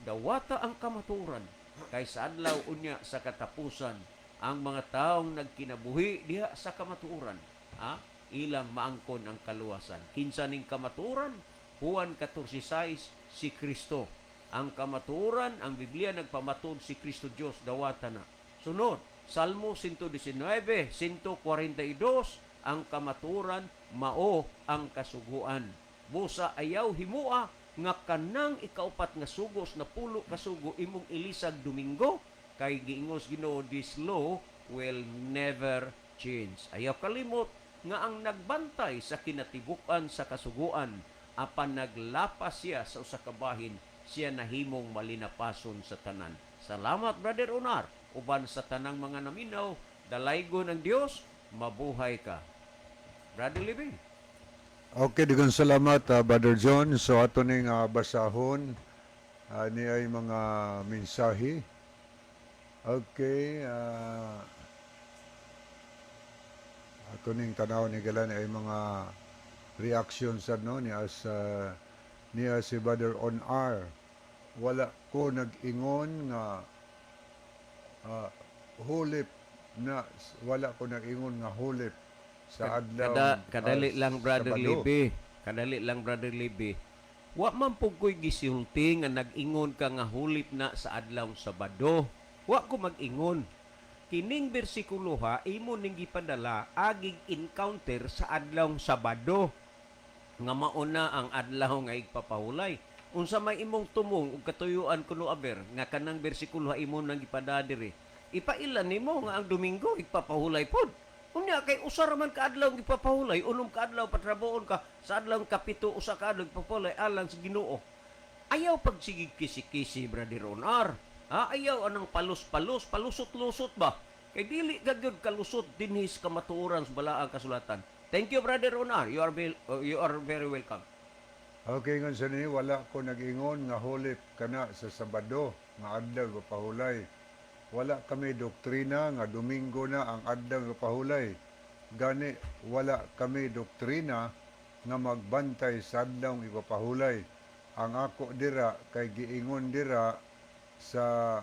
Dawata ang kamatuoran kay sa adlaw unya sa katapusan, ang mga taong nagkinabuhi diha sa kamatuoran, ha, ilang maangkon ang kaluwasan. Kinsa ning kamatuoran? Juan 14:6, si Kristo ang kamatuoran. Ang Biblia nagpamatud si Kristo Dios, dawata na. Sunod, Salmo 119, 142, ang kamatuoran mao ang kasuguan. Busa ayaw himua nga kanang ikaupat nga sugos na 10 ka sugo imong ilisag Domingo kay giingos Ginoo, this law will never change. Ayaw kalimot. Nga ang nagbantay sa kinatibuk-an sa kasuguan apan naglapas siya sa usa ka bahin, siya nahimong malinapason sa tanan. Salamat, Brother Onar, uban sa tanang mga naminaw. Dalaygon ang Dios. Mabuhay ka, Brother Libby. Okay, daghang salamat, Brother John. So ato ning basahon ni ay mga mensahe. Okay, ato ning tanaw ni gala ni ay mga reaction sa no ni as niya si Brother On R. Wala ko nag-ingon nga hulip na, wala ko nag-ingon nga hulip sa adlaw Kadali lang, Brother Sabado. Libby. Kadali lang, Brother Libby. Wa man pud ko'y gisulti nga nag-ingon ka nga hulip na sa adlaw Sabado. Wa ko mag-ingon. Kining bersikulo ha, imo ning gipadala agig encounter sa adlaw Sabado nga mauna ang adlaw nga igpapahulay. Unsa may imong tumong ug katuyuan kuno aber nga kanang bersikulo ha imo nang gipadala diri? Ipailan nimo nga ang Domingo igpapahulay pod. Unya kay usa ra man ka adlaw ang igpapahulay, unom ka adlaw patraboon ka, sa adlaw kapito usa ka adlaw igpapahulay alang sa Ginoo. Ayaw pagsigig kisi-kisi, Brother Onar. Ha, ayaw anang palus-palus, palusot-lusot ba? Kay dili gagud kalusot dinhi sa kamatuoran sa balaang kasulatan. Thank you, Brother Onar. You are very welcome. Okay, ngon sa ni wala ko nag-ingon nga hulip kana sa Sabado nga adlaw pahulay. Wala kami doktrina nga Domingo na ang adlaw pahulay. Gani wala kami doktrina nga magbantay sa adlaw ipapahulay. Ang ako dira kay giingon dira sa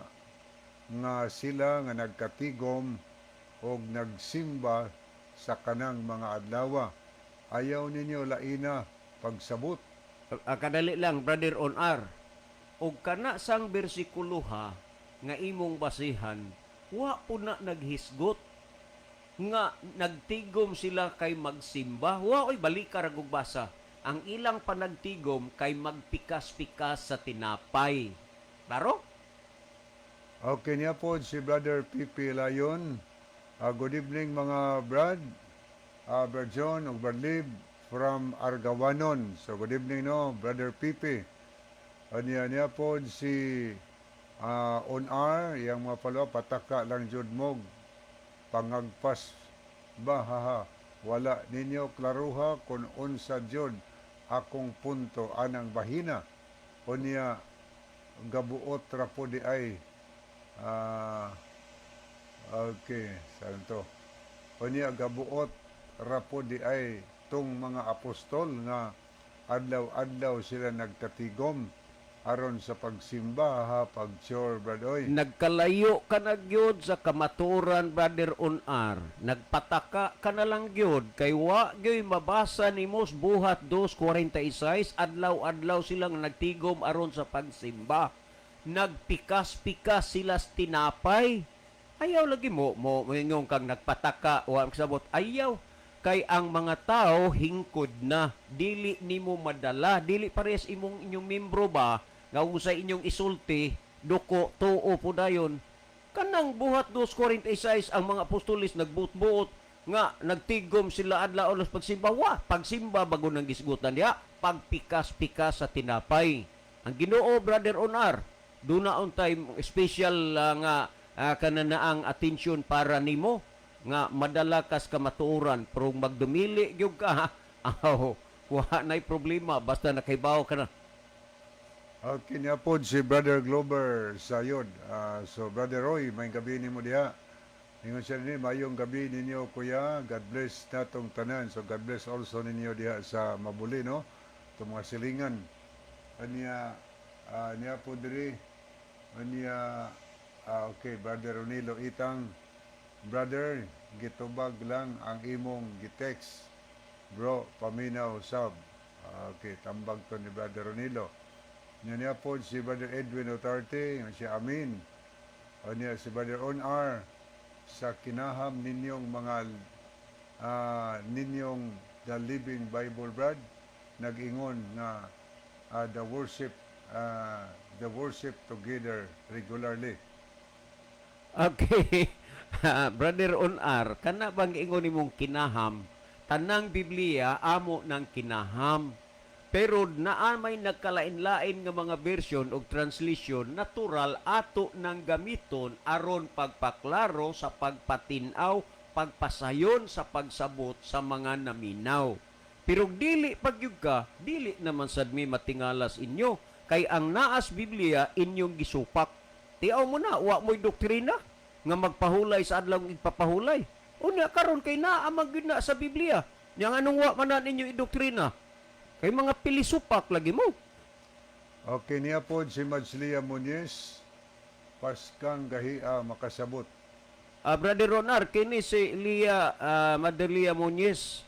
nga sila nga nagkatigom og nagsimba sa kanang mga adlawa. Ayaw ninyo laina pagsabot. Kadali lang, Brother On R. Og kana sang bersikulo ha nga imong basihan, wa po na naghisgot nga nagtigom sila kay magsimba. Wa oy, balika ra gug basa. Ang ilang panagtigom kay magpikas-pikas sa tinapay. Klaro? Okay niya po si Brother Pipi Layon. Good evening, mga brad. Brad John ug Brad Lib from Argawanon. So good evening no, Brother Pipi. Niya niya po si On R, yang mga follow, pataka lang jud mog pangagpas ba, haha. Wala ninyo klaruha kung unsa jud akong punto anang bahina. Unya gabuot ra po di ay. Okay, saan to? Unya gabuot ra po di ay tong mga apostol nga adlaw-adlaw sila nagkatigom aron sa pagsimba ha, pag-chore, brad oy. Nagkalayo ka na gyud sa kamaturan, Brother On R. Nagpataka ka na lang gyud kay wa gyud mabasa nimo sa Buhat 2:46 adlaw-adlaw silang nagtigom aron sa pagsimba. Nagpikas-pikas sila sa tinapay. Ayaw lagi mo moingon kang nagpataka o ang sabot. Ayaw kay ang mga tao hingkod na, dili nimo madala, dili parehas imong inyong membro ba nga usay inyong isulti duko tuo po dayon. Kanang Buhat 2:46, ang mga apostoles nagbuot-buot nga nagtigom sila adlaw alos pagsimba. Wa pagsimba bago nang gisgutan diha, pagpikas-pikas sa tinapay. Ang Ginoo, Brother Onar, duna untay special nga kananaang atensyon para nimo nga madala kas kamatuoran, pero magdumili gyud ka ha. Aw, wa nay problema basta nakaibaw ka na. Okay niya po si Brother Glover Sayod. So Brother Roy, may gabi nimo diha. Ingon siya ni mayong gabi ninyo, kuya. God bless natong tanan. So God bless also ninyo diha sa Mabuli no. Itong mga silingan. Anya niya po diri. Anya okay, Brother Ronilo Itang. Brother, gitubag lang ang imong gitext. Bro, paminaw sab. Okay, tambag to ni Brother Ronilo. Nya niya po si Brother Edwin Otarte, nga siya amin. O niya si Brother On R, sa kinaham ninyong mga ninyong The Living Bible, Brad, nag-ingon nga the worship together regularly. Okay. Brother On R, kana bang ingon nimong kinaham, Tanang Biblia amo ng kinaham. Pero naa may nagkalain-lain nga mga version o translation, natural ato nang gamiton aron pagpaklaro sa pagpatinaw, pagpasayon sa pagsabot sa mga naminaw. Pero dili pagyug ka, dili naman sad mi matingalas inyo kay ang naas Biblia inyong gisupak. Tiaw mo na, wa mo'y doktrina nga magpahulay sa adlaw igpapahulay. Unya karon kay naa man gyud na sa Biblia. Nya nganong wa man na ninyo idoktrina? Kay mga pilisupak lagi mo. Okay, niya po si Majlia Muñiz, Paskang Gahia makasabot. Brother Ronar, kini si Lia, Mother Lia Muñiz,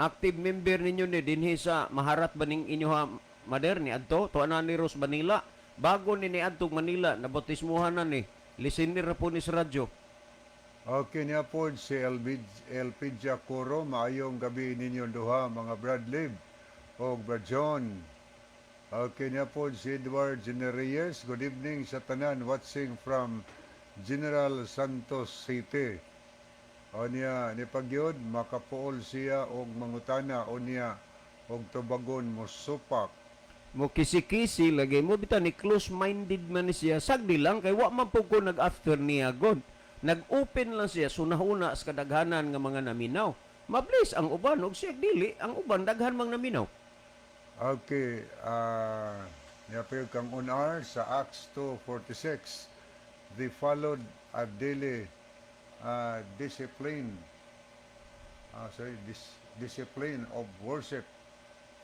active member ninyo ni dinhi sa Maharat ba ning inyo ha, Mother, ni adto, tuwa na ni Rose Manila. Bago ni adtong Manila, nabautismuhan na ni. Listener na po ni sa radyo. Okay, niya po si Elpidia Coro, maayong gabi ninyo duha mga Brad Lib o Brad John. Okay, niya po si Edward Genereyes, good evening sa tanan watching from General Santos City. O niya, ni pagyod, makapuol siya og mangutana o niya og tubagon mo supak. Mo kisi-kisi lagi mo bitaw ni close-minded man ni siya. Sagdi lang kay wa man pud ko nag-after niya god. Nag-open lang siya sunahuna sa kadaghanan nga mga naminaw. Mablis ang uban og siya dili ang uban daghan mang naminaw. Okay, niya pa yun kang on hour sa Acts 2:46. They followed a daily discipline, sorry, discipline of worship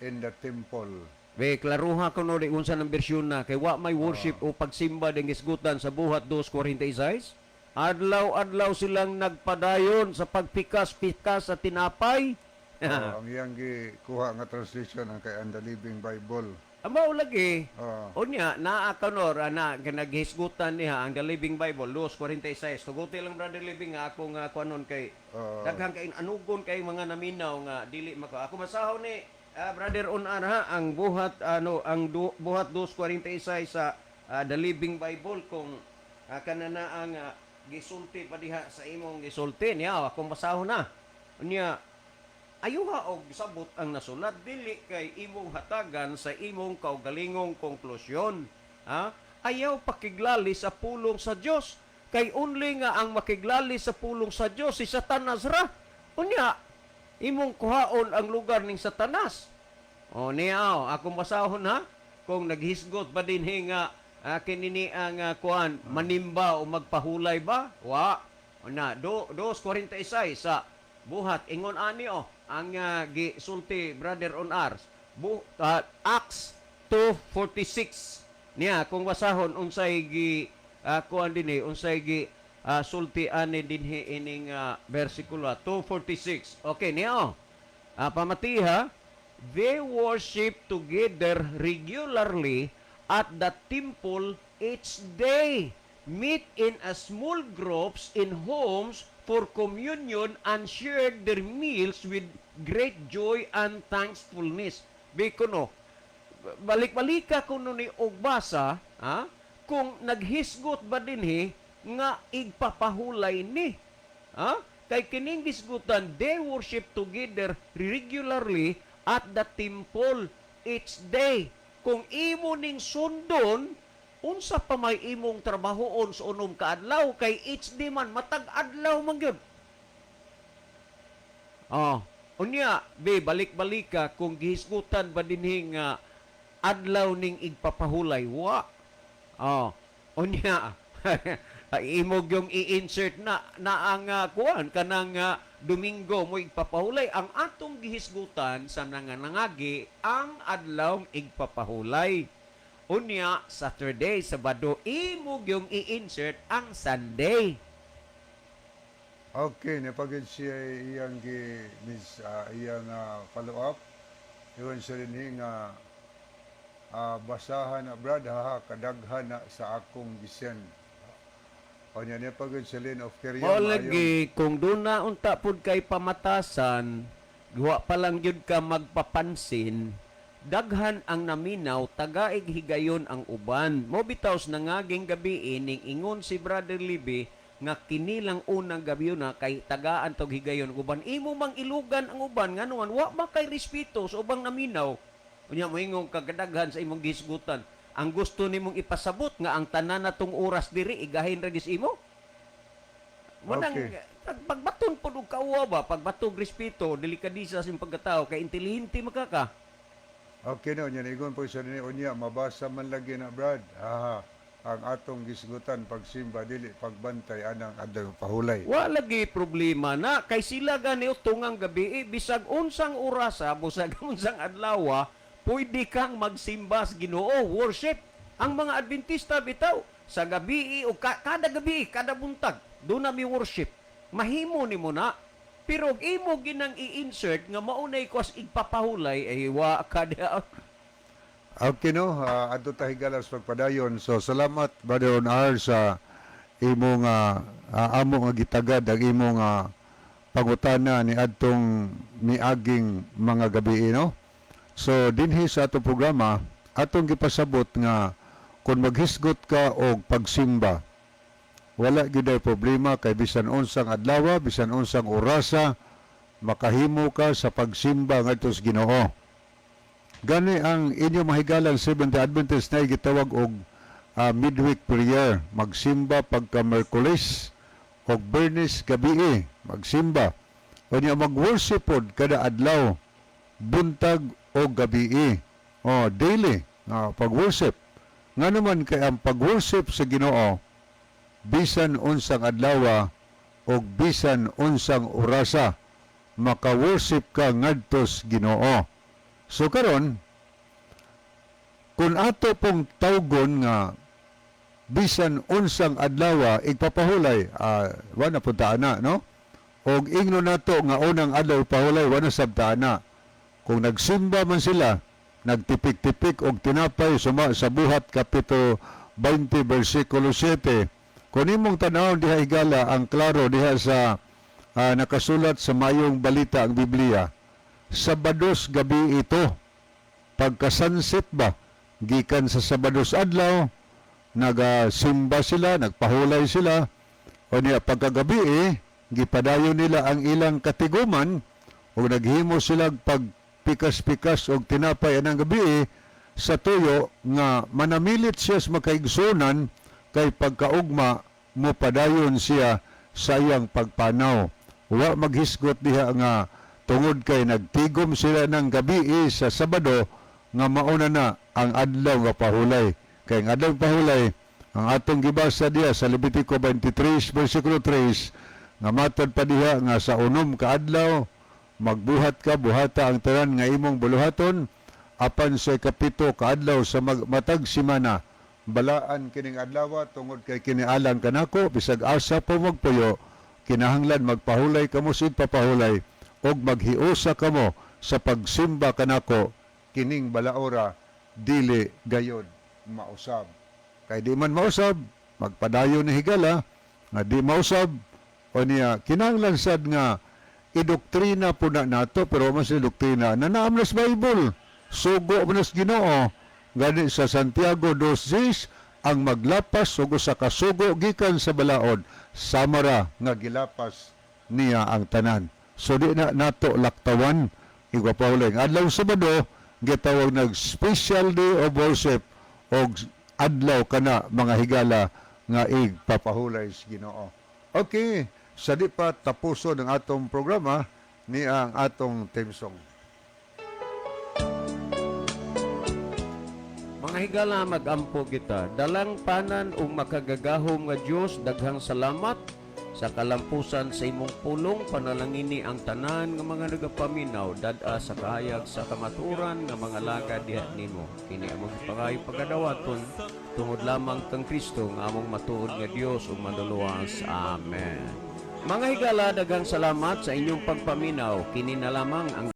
in the temple. Be klaruha kuno di unsa ng bersyon na kay wa may worship o pagsimba ding hisgutan sa Buhat 2:46. Adlaw-adlaw silang nagpadayon sa pagpikas-pikas sa tinapay. Oh, ang iyang gikuha nga translation ang kay ang The Living Bible. Amo lagi. Oh. Unya, naa kanor ana naghisgutan niya ang The Living Bible 2:46. Tuguti lang, Brother Living, nga ako nga kuanon kay daghang kay anugon kay mga naminaw nga dili maka. Ako masahaw ni Brother on ha ang buhat ano ang Buhat 2:46 sa The Living Bible kung kanana ang gisulti pa diha sa imong gisulti niya akong basahon na. Unya ayuha og sabot ang nasulat, dili kay imong hatagan sa imong kaugalingong konklusyon, ha. Ayaw pakiglali sa pulong sa Dios kay only nga ang makiglali sa pulong sa Dios si Satanas ra. Unya imong kuhaon ang lugar ning Satanas. O niya oh, akong basahon ha kung naghisgot ba dinhi nga kinini ang kuan manimba o magpahulay ba wa. O na do 2:46 sa Buhat ingon ani oh ang gisulti, Brother on Ars Acts 2:46 niya kung basahon unsay gi kuan dinhi unsay gi sulti ani dinhi ining bersikulo 2:46. Okay niya oh. Pamatiha, they worship together regularly at the temple each day, meet in a small groups in homes for communion, and shared their meals with great joy and thankfulness. Bikuno, balik-balika kuno ni og basa, ha? Kung naghisgot ba dinhi nga igpapahulay ni. Ha? Kay kining hisgutan, they worship together regularly at the temple each day. Kung imo ning sundon, unsa pa may imong trabahoon sa unom ka adlaw kay each day man matag adlaw man gyud. Oh, unya, be balik-balik ka kung gihisgutan ba dinhi nga adlaw ning igpapahulay wa. Oh, unya imog yung i-insert na na ang kuan kanang Domingo mo igpapahulay. Ang atong gihisgutan sa nanganangagi ang adlaw igpapahulay. Unya Saturday, Sabado, imog yung i-insert ang Sunday. Okay, napagid siya iyang gi mis iyang follow up. Iwan siya rin nga basahan na Brad ha kadaghan na sa akong gisend. O niya niya pagid si Lynn of Korea. Mao lagi kung doon na unta pud kay pamatasan, wa pa lang gyud ka magpapansin, daghan ang naminaw, tagaig higayon ang uban. Mo bitaw sa nangaging gabi ning ingon si Brother Libby Nga kinilang unang gabi na kay tagaan tog higayon uban imo mang ilugan ang uban, ngano man wa man kay respeto sa ubang naminaw. Unya moingon kagadaghan sa imong gihisgutan, ang gusto nimong ipasabot nga ang tanan natong oras diri igahin ra gis imo. Manang pagbaton pod og kauwa ba, pagbatog respeto, delikadisa sa imong pagkatao kay intelihente makaka. Okay no, nya ingon po sa nini unya mabasa man lagi na, Brad. Aha, ang atong gisgutan pagsimba, dili pagbantay anang adlaw pahulay. Wa lagi problema na kay sila gani tungang gabi eh, bisag unsang orasa, busag unsang adlaw, pwede kang magsimba sa Ginoo, worship. Ang mga Adventista bitaw sa gabi eh, o kada gabi, kada buntag, do na mi worship. Mahimo nimo na. Pero og imo ginang i-insert nga maunay ko as igpapahulay ay wa kada. Okay no, adto ta higala sa pagpadayon. So salamat, Brother on R, sa imong amo nga gitagad ang imong pangutana ni adtong niaging mga gabi, no. So dinhi sa atong programa atong gipasabot nga kung maghisgot ka og pagsimba, wala gyud ay problema kay bisan unsang adlaw, bisan unsang orasa, makahimo ka sa pagsimba ngadto sa Ginoo. Gani ang inyo mahigalang Seventh-day Adventist na gitawag og midweek prayer, magsimba pagka Merkules og Bernes gabi magsimba. Unya mag-worship pod kada adlaw, buntag o gabi. Oh, daily pag-worship. Nga naman kay ang pag-worship sa Ginoo bisan unsang adlaw og bisan unsang orasa, maka-worship ka ngadto sa Ginoo. So karon, kung ato pong tawgon nga bisan unsang adlaw igpapahulay, wa na punta na, no? Og ingno nato nga unang adlaw pahulay, wa na sabta na. Kung nagsimba man sila, nagtipik-tipik og tinapay suma sa Buhat kapitulo 20 bersikulo 7. Kung imong tanawon diha, higala, ang klaro diha sa nakasulat sa Mayong Balita, ang Biblia, Sabados gabi ito, pagka sunset ba, gikan sa Sabados adlaw nagasimba sila, nagpahulay sila. O niya pagkagabi eh, gipadayon nila ang ilang katiguman o naghimo sila pagpikas-pikas og tinapay anang gabi eh, sa tuyo nga manamilit siya sa makaigsunan kay pagkaugma mo padayon siya sa iyang pagpanaw. Wa maghisgot diha nga tungod kay nagtigom sila ng gabi eh, sa Sabado nga mauna na ang adlaw nga pahulay. Kay ang adlaw pahulay, ang atong gibasa diha sa Levitico 23 versikulo 3 nga matod pa diha nga sa 6 ka adlaw magbuhat ka, buhata ang tanan nga imong buluhaton, apan sa 7 ka adlaw sa matag simana, balaan kining adlaw tungod kay kinialang kanako. Bisag asa po magpuyo, kinahanglan magpahulay kamo sa papahulay og maghiusa kamo sa pagsimba kanako. Kining balaora dili gayod mausab. Kay di man mausab, magpadayon ni, higala, nga di mausab. O niya kinahanglan sad nga idoktrina po na nato, pero mas doktrina na naam na sa Bible, sugo man sa Ginoo. Gani sa Santiago 2:6, ang maglapas og usa ka sugo gikan sa balaod samara nga gilapas niya ang tanan. So di na nato laktawan igpapahulay. Ang adlaw Sabado gitawag nag special day of worship og adlaw kana, mga higala, nga igpapahulay sa Ginoo. Okay, sa di pa tapuson ang atong programa ni ang atong theme song. Mga higala, magampo kita. Dalangpanan ug makagagahom nga Dios, daghang salamat sa kalampusan sa imong pulong. Panalangini ang tanan nga mga nagapaminaw, dad-a sa kahayag sa kamatuoran nga mga lagad diha nimo. Kini among gipangayo pagadawaton tungod lamang kang Kristo nga among matuod nga Dios ug Manluluwas. Amen. Mga higala, daghang salamat sa inyong pagpaminaw. Kini na lamang ang